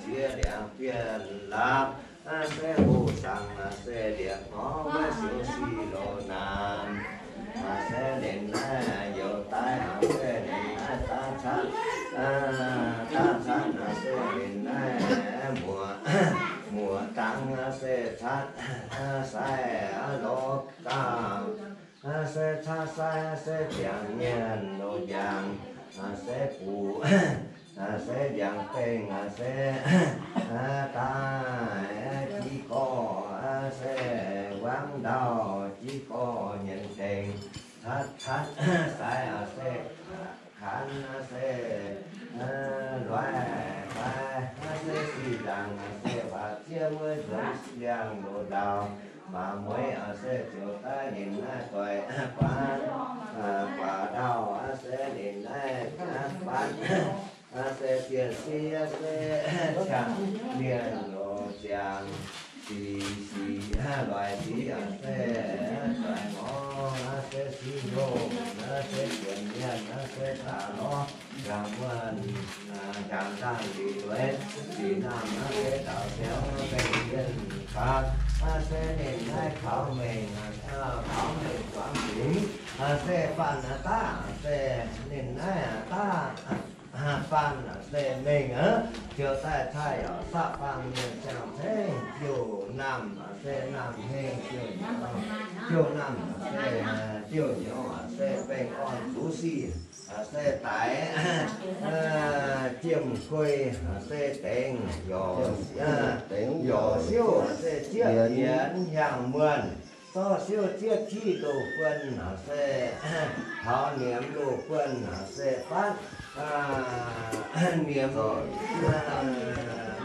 Yie liangx bienh laapc, se hoh zaangc, se liepc ngorc, maiv siou sic loz naamh. Se ninh naaiv youz daaih, se ninh naaiv daav catv, daav catv, se ninh naaiv muoc, muoc dangx, se catv sai lorz gauh, se catv sai, se ziangx mienh loz njang, se buc, se njang bengh, se daaih jiv gorx, se wangv ndau, jiv gorx nyienz dengx, catv catv sai, se kanx, se loiv fai, se sic nzaangc, se waac ziev wuov nzuonx siang loz ndau, maac mueiz, se ziouc daaih ninh naaiv doic, guaax, guaax ndau, se ninh naaiv fatv, se bienh siev, se qangx mienh loz ziangx, sic sic loic sic, se doic ngorc, se sic hnyouv, se bienh mienh, se daaih lorz nqaang muonh, nqaang nzangh liuz, liuz naamh, se daaux ziangx bengh mienh faatv, se ninh naaiv kaux mengh, kaux mengh zuangx fingx, se faanh daaih, se ninh naaiv daav faanh, se mengh, ziouc daaih taaih yaac saqv faanh mienh ziangh cengv jouh naamh, se naamh hengh jouh, jouh naamh, se jouh nyouz, se bengh orn zuqc sic, se daix, jiem guei, se dengx, yorc siouv, se zieqv yienx hiaangx muonh, zorqv siouv zieqv qiv loz-buonc, se taux niemx loz-buonc, se fatv niemx,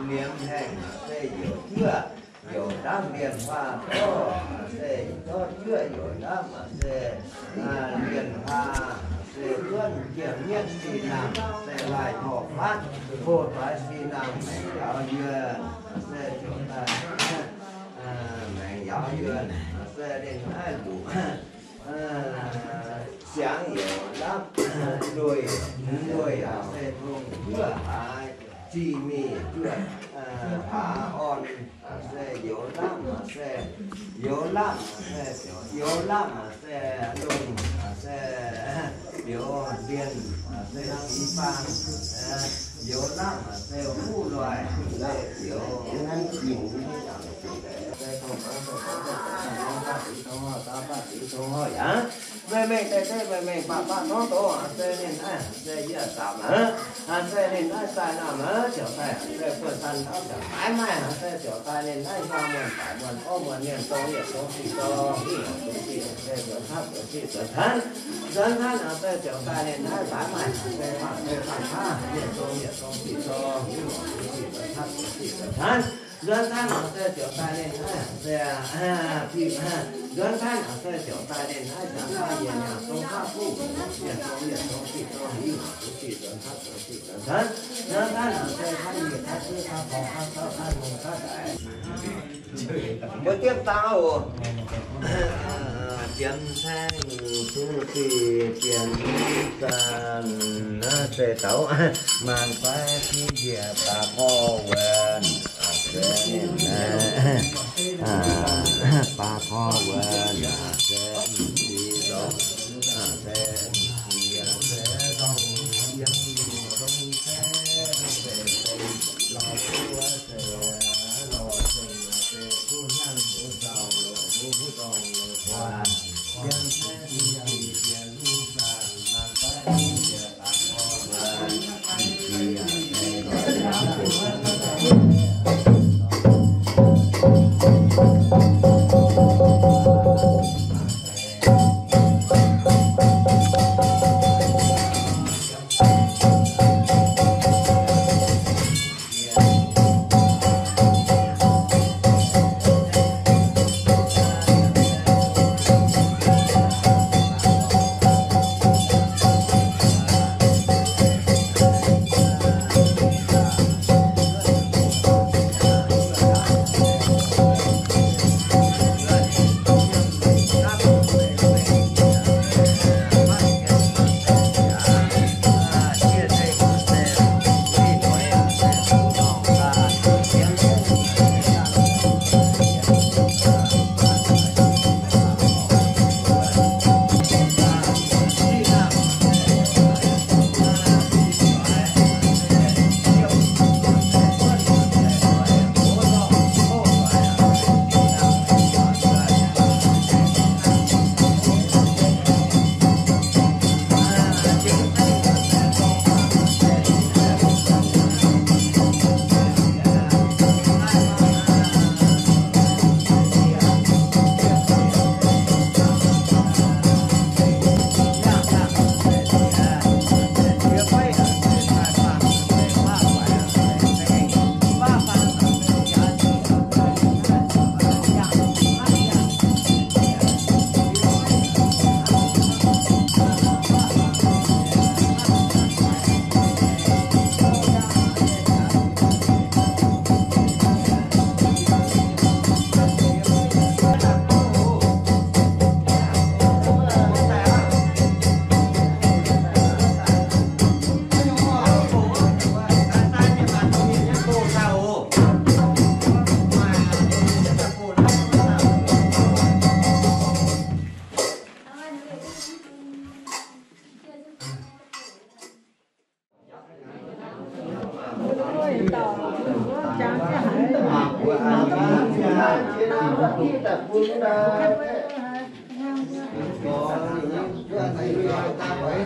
niemx hengh, se youc juoqv, youc ndamv mienh huaah zorqv, se zorqv juoqv youc ndamv, se mienh huaah, se zuonv jiem mietv sic naamh, se laih torh fatv, hoh doix sic naamh maengc yauz yuonh, se ziouc daaih maengc yauz yuonh, se ninh naaiv luqc siangx youc ndamv, nduih, nduih, se tong juoqv haaix, zih mingh juoqv haaix orn, se youz lamh, se youz lamh, se youz lamh, se lungh, se youz mbienh, se sic faang, youz lamh, se huv loih, se youz nanv jingh, se meih mengh deix deix, meih mengh baac baac norm doz, se ninh naaiv, se yie zaamc aqv, se ninh naaiv sai naamh aqv, ziouc daaih, se buonv-saan ndau ziouc maiv maaih, se ziouc daaih ninh naaiv hiaang muonh, baaic muonh, orv muonh, mienh dongh yietc dongh sic dongh, hiuv dongh sic, se nzuonx camv nzuonx sic nzuonx canv, nzuonx canv, se ziouc daaih ninh naaiv maiv maaih, se faanh, se faanh qaqv, mienh dongh yietc dongh sic dongh, hiuv dongh sic nzuonx camv nzuonx sic nzuonx canv. Nzuonx canv nor se ziouc daaih ninh naaiv se, nzuonx canv nor se ziouc daaih ninh naaiv ziangx daaih yietc nyaangc dongh haav buv, yietc dongh yietc dongh sic dongh, hiuv dongh sic nzuonx canv nzuonx sic nzuonx canv. Nzuonx canv nor se canv yietc canv zuov canv porv canv sauv canv longx canv daic. Mbuo diemv dangh oc. Ziemx caeng zuqc sic bienx zaanh naaiv se taux maanc fai fih njiec baac gorx wuonh, baac gorx wuonh, se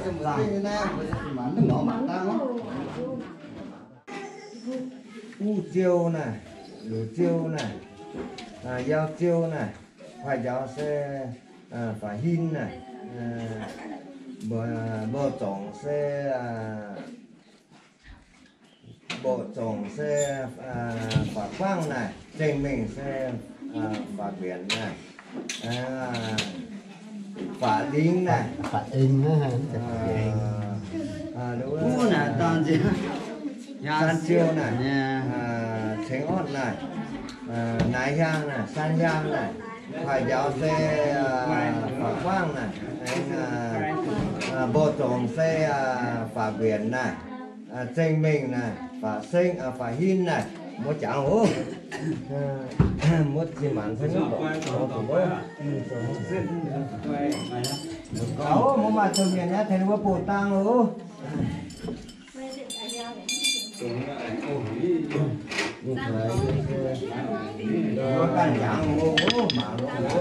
Uv ziou naaic, luc ziou naaic, yau ziou naaic, kuaaiv njaaux se fac-hin naaic, mbuo zorngc se, mbuo zorngc se fac-guangv naaic, zengh mengh se fac-mbienc naaic, fac-lingh naaic, san ziou naaic, ceng orn naaic, naaiv hiaang naaic, san hiaang naaic, kuaaiv njaaux se fac-guangv naaic, mbuo zorngc se fac-mbienc naaic, zengh mengh naaic, fac-sengv, fac-hin naaic, mbuo jangx oc. Mbuo zinh maanc se mbuo maaih domh mienh naaiv tengx mbuo bouh dang oc. Mbuo ganh jangx oc, mangc oc.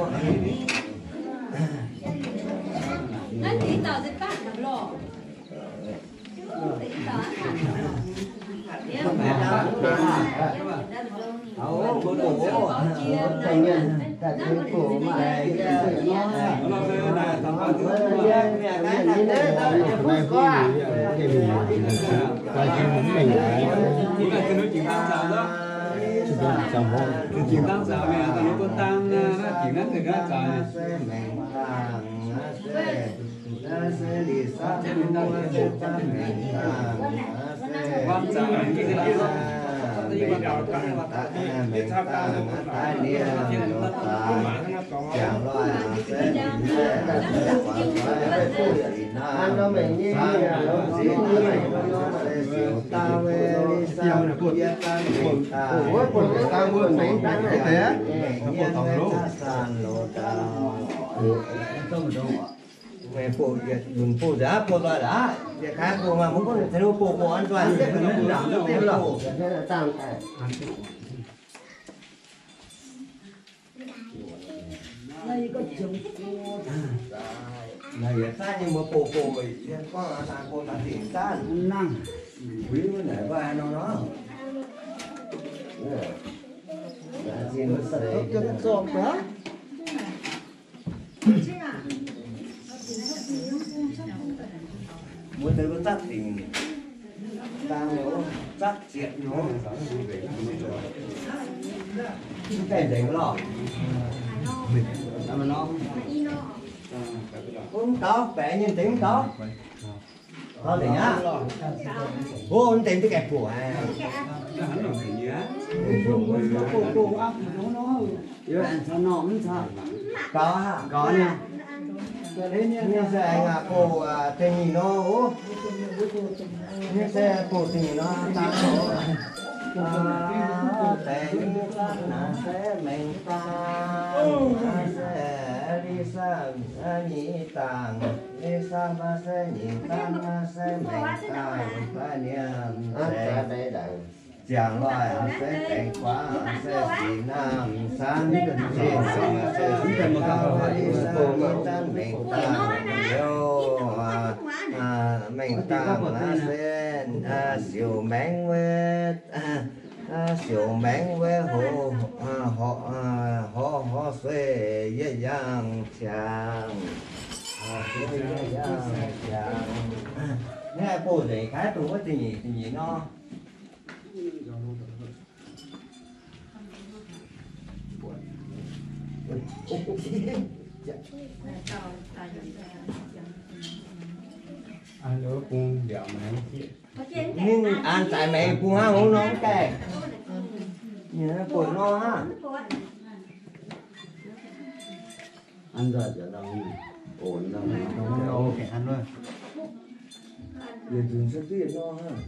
Mbuo bouh yietc lunc bouh nzaqc bouh nzoih laqv, yietc kaaix bouh maaih mbuo gunv tengx bouh bouh an nzoih. Naaiv yietc zaav nyei mbuo bouh bouh, yie gorngv daaih bouh daaih dingc zaanv. Nangh. Wuic wuov naaic mbuo haaix nor nor. Mbuo deix mbuo zatv dingc dang nor, zatv ziepc nor, mv gaengh nzengc lorh. Mv gaux, baeqc nyei nzengc mv gaux. Gaux nzengc aqv. Hov, mv deix mv gaengh buoqc. Gaux aqv. Nyei se aengx bouh da'nyeic nor oc. Nyei se bouh da'nyeic nor dang oc. Deix naaiv se mengh dangh, naaiv se li sa nyic dangh, li sa maiv se nyic dangh, naaiv se mengh dangh da'nyeic. Ziangh loih se dengx guaav se sic namh san, se sic gauh li sa nyic zanc mengh dangh liuz, mengh dangh naaiv se siouc maengx wuov, siouc maengx wuov, horc, horc, horc sueih yietc yangh ziangh. Naaiv bouh nzengc kaaix dongh wuov da'nyeic, da'nyeic nor. Ninh an zaaix maengx bung hnangv haaix nor mv gaengh. Ninh bouh nor hnangv. Yietc nzunc se duqv yietc nor hnangv.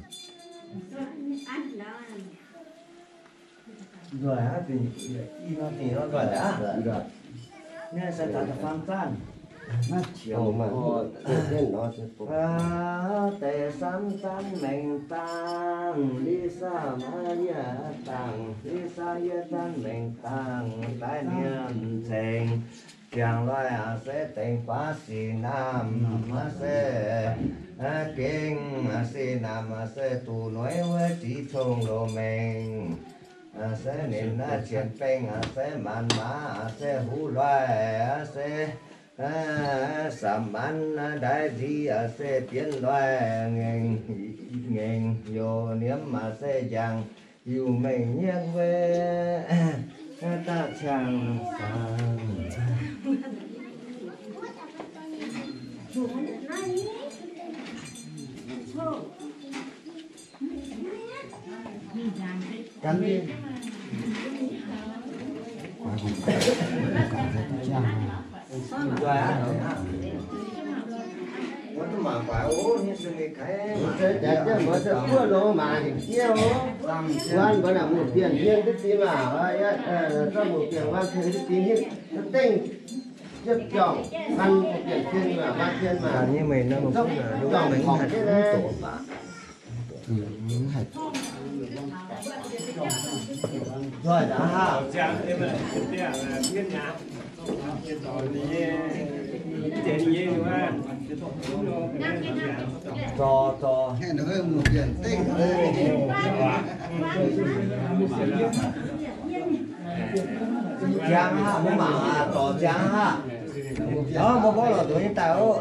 Nzoih aqv, dingc, i nor dingc nor nzoih aqv. Naaiv se da'faam zanc. Deix samv zanc mengh dangh, li sa maiv yietc dangh, li sa yietc zanc mengh dangh, da'nyeic ceng. Ziangh loih aac se dengx guaav sic naamh aac se gengh sic naamh aac se duqv nueiv wuov ziv cong loz mengh. Se ninh naaiv cien bengh aac se maanc maaz aac se huv loih aac se samx maanc ndaix nziv aac se bienv loih ngaengc youz niemv aac se njang Iu mengh nyieqv wuov daaih ciangh Mbuo mangc buatc o, hietv se mingh kaiv, mbuo se buov longx mangc hingc jiex o. Wuov mbuo naaic muoz-bienh hmien duqv dingx maah, muoz-bienh wuov hmien duqv dingx hietv dengh, yietv jauh gan muoz-bienh hmien maah, gan hmien maah, yietv jauh horpc jienv naaiv. Nzoih daaih haah. Zorc, zorc. Ziangx haah, mbuo mangc aac, zorc ziangx haah. Mbuo mborqv lorqc ndoqv nyei daaih oc.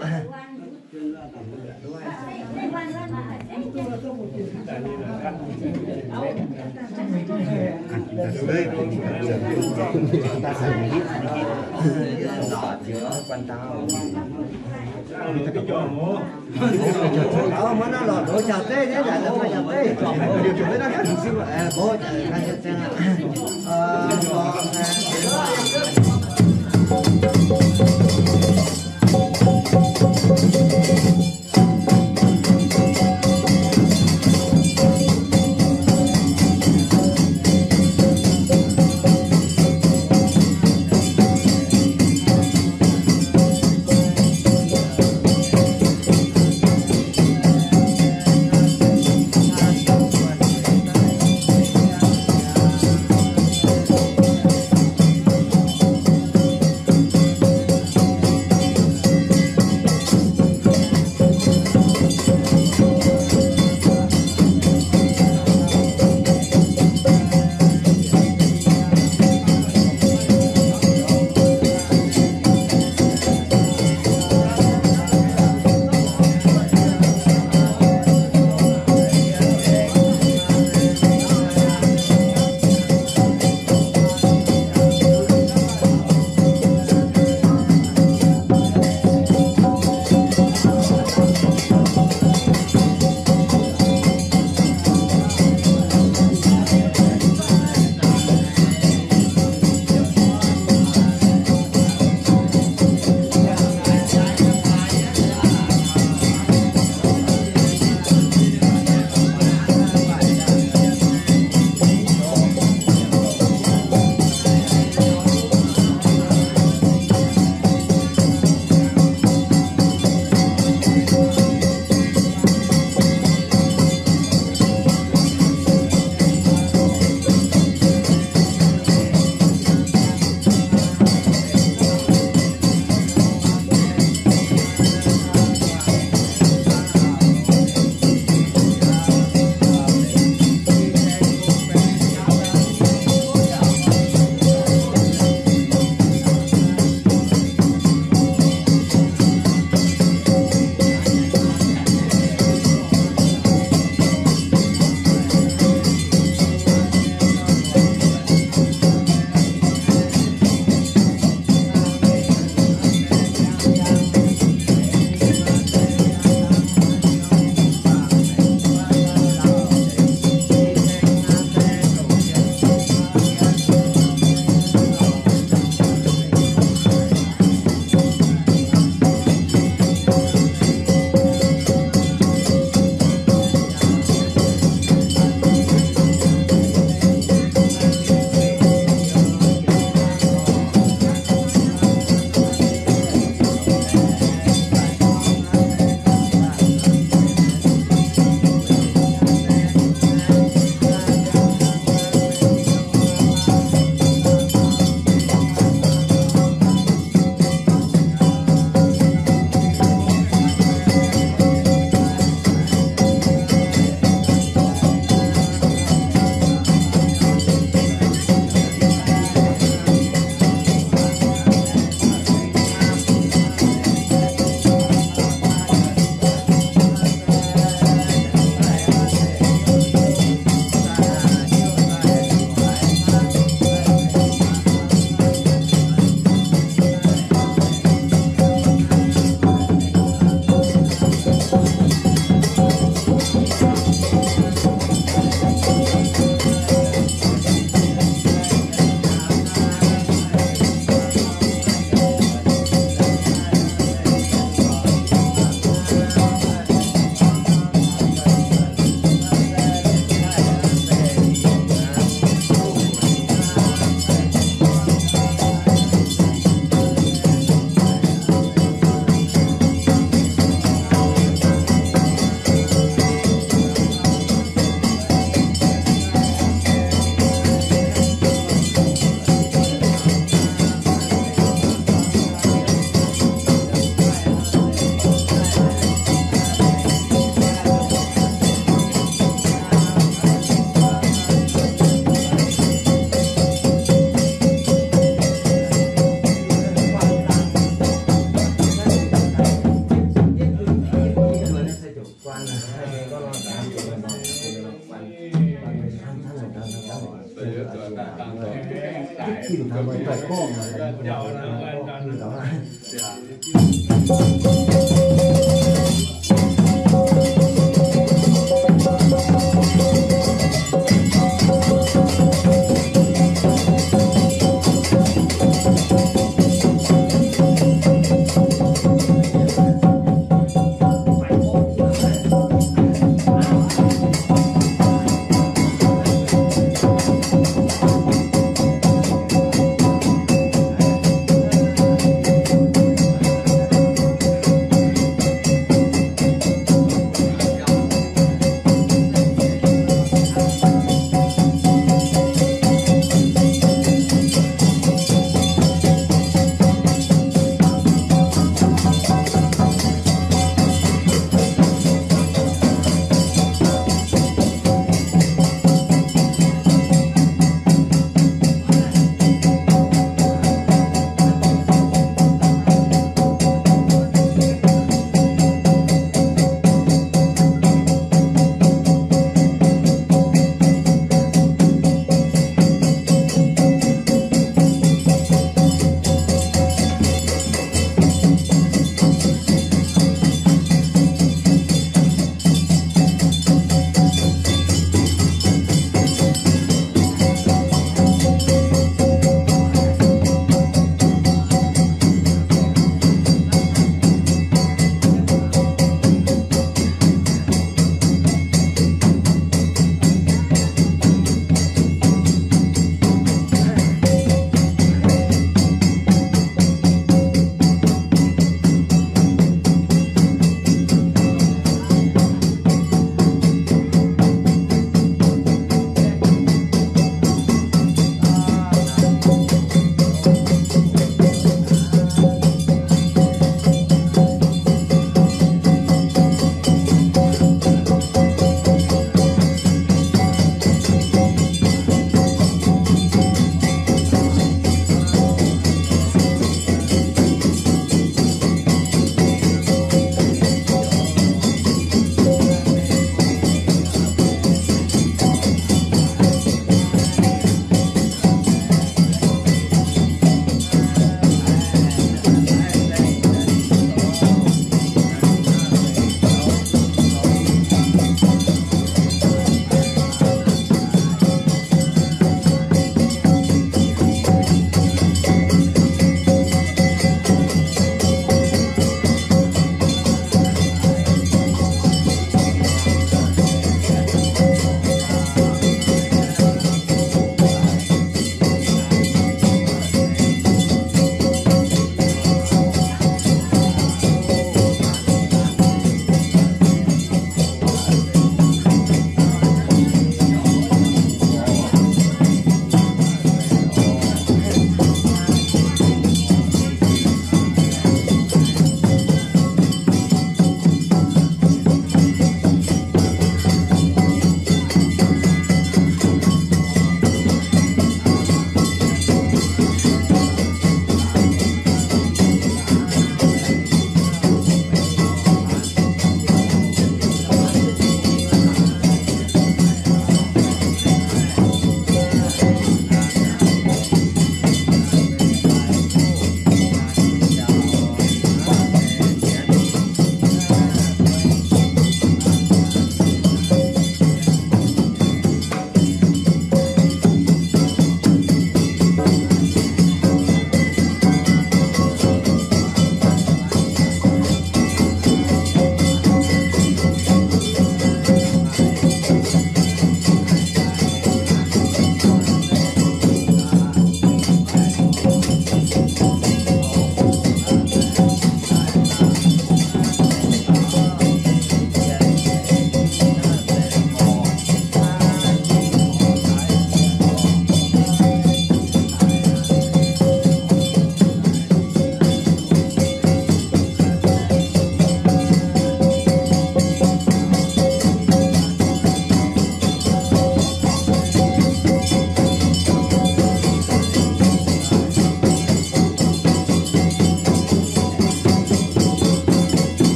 Meih daaih gorngv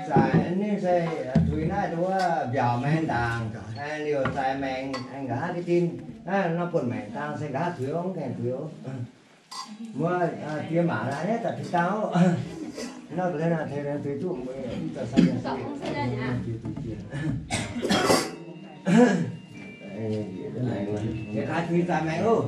Zaaix ninh se tuix naaiv nduov mbiaauc maengx ndaangc, liouc zaaix maengx nqa'haav deix dinh, naaiv nor buonv maengx dangh se nqa'haav tuix, mv gaengh tuix. Muoz, diex maac naaiv daaih tuix dangh oc. Nor ga'hlen naaic tengx tuix duqv mbuo, diex kaaix tuix zaaix maengx oc.